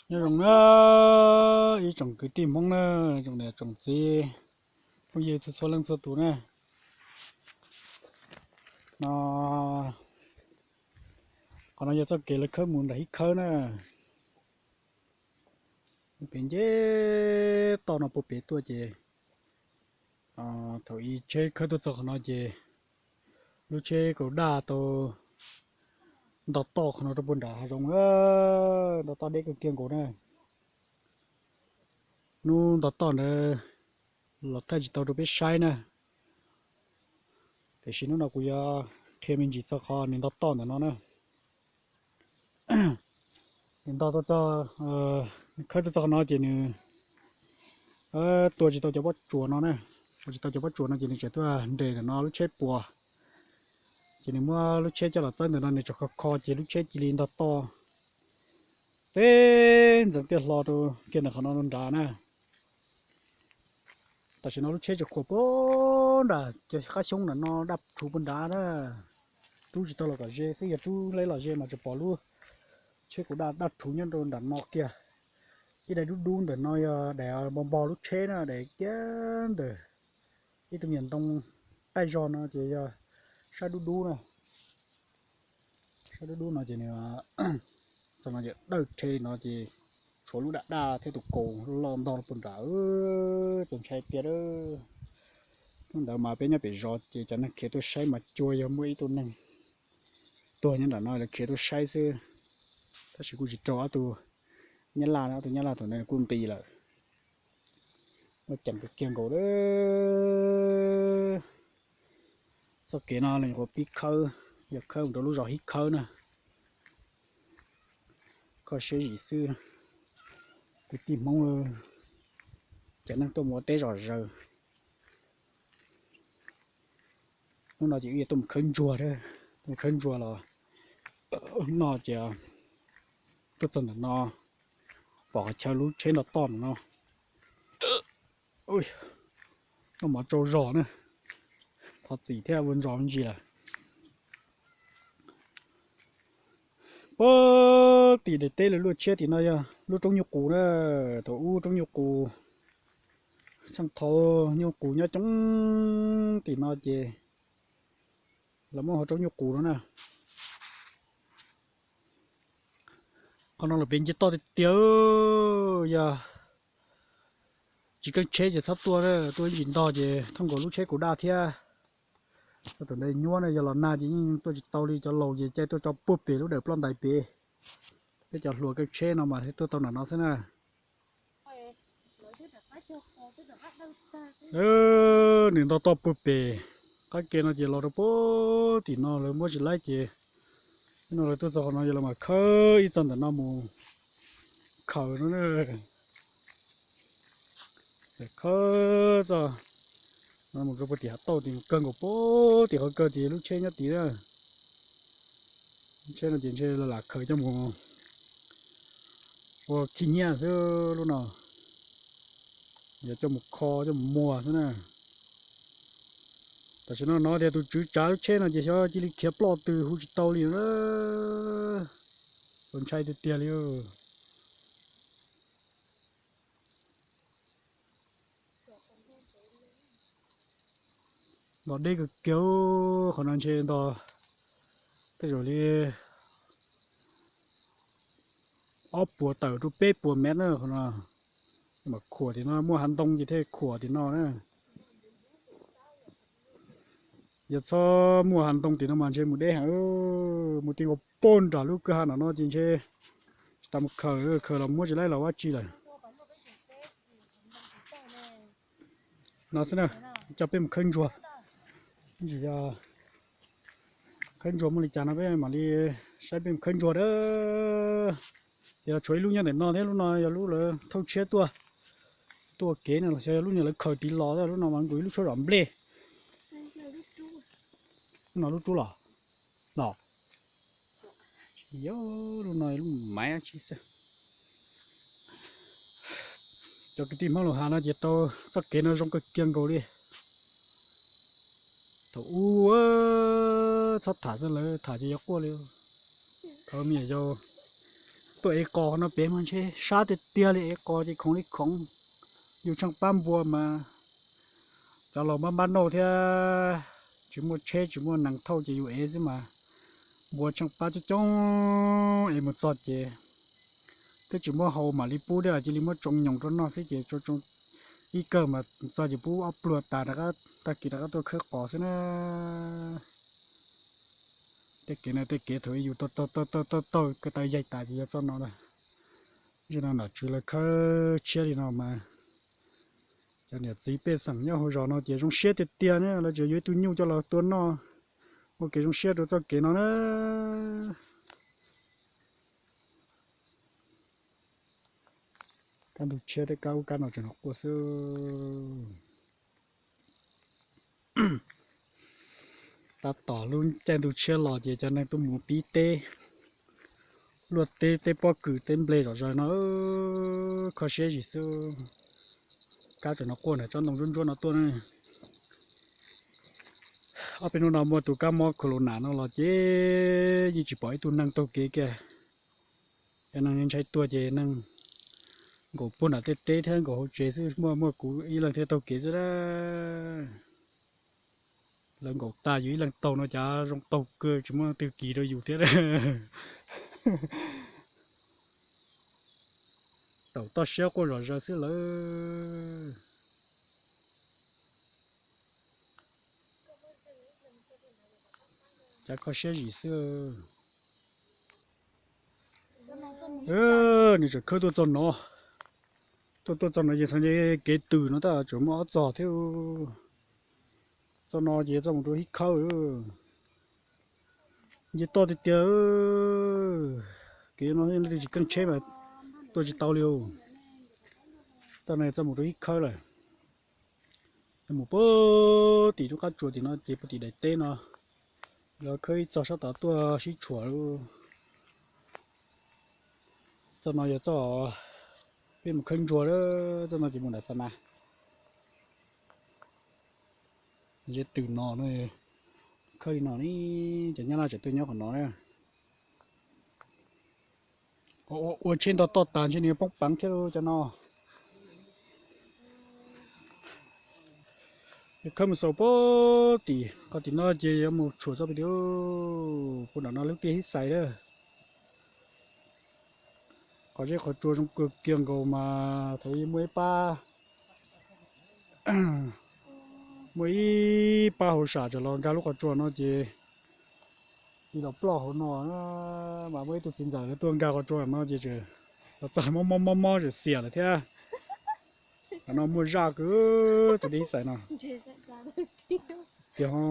Nyob zoo na, ib tsoom kwv tij Hmoob na, tsoom niam tsoom txiv, phooj ywg txhua txhua leej txhua tus na. No, qhov no yog txoj kev lawv khawb mus nram Hib Khawb na. Pem nce toj no puag pem tuaj ces, thaum ub tsheb khawb tuaj txog qhov no ces lub tsheb kaus daj tau nto toj qhov no rau puag nram hav zoov, nto toj deb kawg kiag nkaus na. Hnub nto toj ntawd los thaij tsis tau rau peb saib na, tiam sis hnub no kuv yuav qhia me ntsis txog qhov nws nto toj ntawm no na. Nws nto tuaj txog, khawb tuaj txog qhov no ces nws tua tsis tau cov pob tsuas no na. Tua tsis tau cov pob tsuas no ces nws tseem tuaj nres ntawm no lub tsheb puas. Ces nws muab lub tsheb coj los txawb ntawm no nws tseem kho kho ces lub tsheb cia li nto toj teb ntxeev tiaj hlo rau kiag ntawm qhov no rau nrad na. Tam sim no lub tsheb tseem khuam puag nram cov qab xyoob ntawm no daj rhuv puag nrad na. Rub tsis tau los kom ze xwb, yog rub leb los ze mas tseem pom lub tsheb kaus daj daj rhuv nyob rau nram no kiag. Ib daim dub dub ntawm no yog daim npog npog lub tsheb na, daim kiag ntawm ib tug me nyuam ntoo qaij zog no ces yog sab dub dub na. Sab dub dub no ces nws txog no ces dawj rhe no ces tshuav lub daj daj thiab tus kaus loj ntog puag nrad, txaus ntshai tiag. Hnub ntawd mas peb nyob pem zos ces cov neeg khiav tuaj saib mas cuag yog muaj ib tug neeg tuag nyob nram no lawv khiav tuaj saib xwb. Tab sis kuj tsis raug ob tug nyab laj, ob tug nyab laj thaum ntawd kuj nqis lawm. Muaj ceem kawg kiag nkaus lawm. Txoj kev no los nyuam qhuav pib khawb, yog khawb mus rau lub zos Hib Khawb na. Koj siab zim xwb, kwv tij Hmoob, cov neeg tuaj mus ua teb zom zaws. Hnub no ces wb yuav tuaj mus khawb ntsuag, tuaj mus khawb ntsuag los no ces tuaj txog ntawm no, pom qhov chaw lub tsheb nto toj no. Noj mov tsau zog na, thov txim thiab ua ntsos me ntsis lawm. Puag tim daim teb lawv luaj tshiab tim no yog lub roob nyuj qus na. Thaum ub roob nyuj qus, txheej thaum nyuj qus nyob coob tim no ces lawv muab hu roob nyuj qus no na. Qhov no los pem nce toj tiag tiag, yog tsis keeb tsheb ces txhob tuaj, tuaj ib ntsis ntog ces thooj nkaus lub tsheb kaus daj thiab. Txog tus ntawd nyuaj na, yog los nag ces yeej tuaj tsis tau li, cov laus ces caij tuaj tso puag pem lub dawm ploj ntais pem. Peb cov hluas keeb tsheb no mas thiaj tuaj tau nram no xwb na. Nws nto toj puag pem qab ke no ces los rau puag tim no lawv muab tsis laib ces, no lawv tuaj txog qhov no ces lawv mam khawb ib txog ntawm no mus khaws no na. Khawb txog no mus rau puag tim hav tauj tim kawg nkaus, puag tim qhov kawg tim lub tsheb nyob tid na. Lub tsheb no ces ntshe lam khaws coj mus ua khib nyiab xwb lub no, yog coj mus kho coj mus muag xwb na. Tam sim no no tias tus tswv tsav lub tsheb no ces xyov cia li khiav ploj twg hu tsis tau li na. Txaus ntshai tiag tiag li. Nto deb kawg kiag, qhov no ntshe nto tej zaum li ob puas tawm rau peb puas mev na qhov no. Mas khuam tim no muaj hav ntoo ces thiaj khuam tim no na. Yog txhob muaj hav ntoo tim no mas ntshe mus deb heev, mus ti ua pog nram lub kwj ha no no ces ntshe tsis tas mus khaws, khaws los muab tsis laib los ua tsi lawm. No xwb na, coj peb mus khawb ntsuag. Tsis yog khawb ntsuag muaj li cas no peb mam li saib peb mus khawb ntsuag a. Yog tshuav ib lub nyob ntawm no thiab, lub no yog lub lawv thauj tshiab tuaj, tuaj kev no los xyov yog lub no lawv khaws tiv los, lub no mas nkaus ib lub tshuab zom nplej. Lub no lub rub los, los, tsis yog, lub no lub maiv tsis xwb. Cov kwv tij Hmoob Lauj Has no ces tau txoj kev no zoo kawg kiag nkaus li. Thaum ub txhob tham xwb, lawv tham ces yuav quaj li. Thaum me nyuam yaus Tuaj ev qos no pem mas ntshe sab tiag tiag li, ev qos ces khoov li khoov. Yus tsheej pab npua mas cov laus mab npab nauj thiab, tsis muaj tsheb tsis muaj nees thauj ces yus ev xwb mas. Npua tsheej pab coob coob, ev mus txog ces twb tsis muab hau mam li pub thiab, cia li muab tsoo nyoos rau noj xwb ces tsoo tsoo ib kawm mas txog ces pub ob pluag tas rov qab, tag kis rov qab tuaj khawb qos xwb na. Tej kev no tej kev thaum yus taug taug taug taug taug ko taw yaig tas ces yog txoj no lawm. Zaum no nom tswv lawv khawb tshiab li no mas cov niam txiv pej xeem nyob hauv zos no ces zoo siab tiag tiag ne, lawv tseem yuav ib tug nyuj coj los tua noj, ua kev zoo siab rau txoj kev no na. Kab ntug tshiab thiab kab ub kab no tseem hnov quaj xwb. Tab tom lub caij ntuj tshiab los ces cov neeg tuaj mus pib teb, luaj teb, teb pob kws teb nplej zom zaws no, kho siab zim xwb. Kab tseem hnov quaj ntawm tsob ntoo ntsuab ntsuab no tuaj ne. Ob peb hnub no muaj tus kab mob corona no los ces yeej tsis pom ib tug neeg taug kev kiag. Cov neeg ntshai tuag ces neeg nkaum puag nram tej teb thiab nkaum hauv tsev xwb, muaj muaj kuv ib leeg thiaj taug kev xwb. Lawv nkaum tag yus ib leeg taug no cas zoo taug kawg, tsis muaj leej twg kis rau yus thiab. Taum toj siab quaj zom zaws xwb lawm. Cas kho siab zim xwb. Nws tseem khawb tuaj txog no, tuaj tuaj txog no ces txog kev twm no tab tseem muaj ob txog thiab. Txog no ces txoj mus rau hib khawb. Nce toj tiag tiag, kev no leej twg tsis keej tsheb mas tuaj tsis tau li. Txoj no txoj mus rau hib khawb lawm. Mus puag tim lub qab tsuas tim no ces puag tim daim teb no, lawv khawb ib txog sab tod tuaj sib tshuam. Txoj no yog txoj peb mus khawb ntsuag, txoj no ces mus nram Xa Nas. Zeb twm no, khawb li no ne, cov Nyab Laj tseem tuaj nyob qhov no na. Ua tsheb nto toj tas ntshe nws yuav poob peev thiab cov no. Khawb mus xaus puag tim qhov tim no ces yuav mus tshuam txoj pem tim, puag nram no lub tiaj hib xais lawm. Qhov zeb qhov tsua zoo kawg kiag nkaus mas thaum ub muaj ib pab, muaj ib pab hauv sam tseem los nkag lub qhov tsua no ces cia li los ploj hauv no. Mas muaj ib tug txiv ntxawm tuaj nkag qhov tsua no ces los txog mob mob mob mob tseem xiam lawm thiab. Qhov no muaj zaj kawg, tus dej ib xais no. Tiag ho.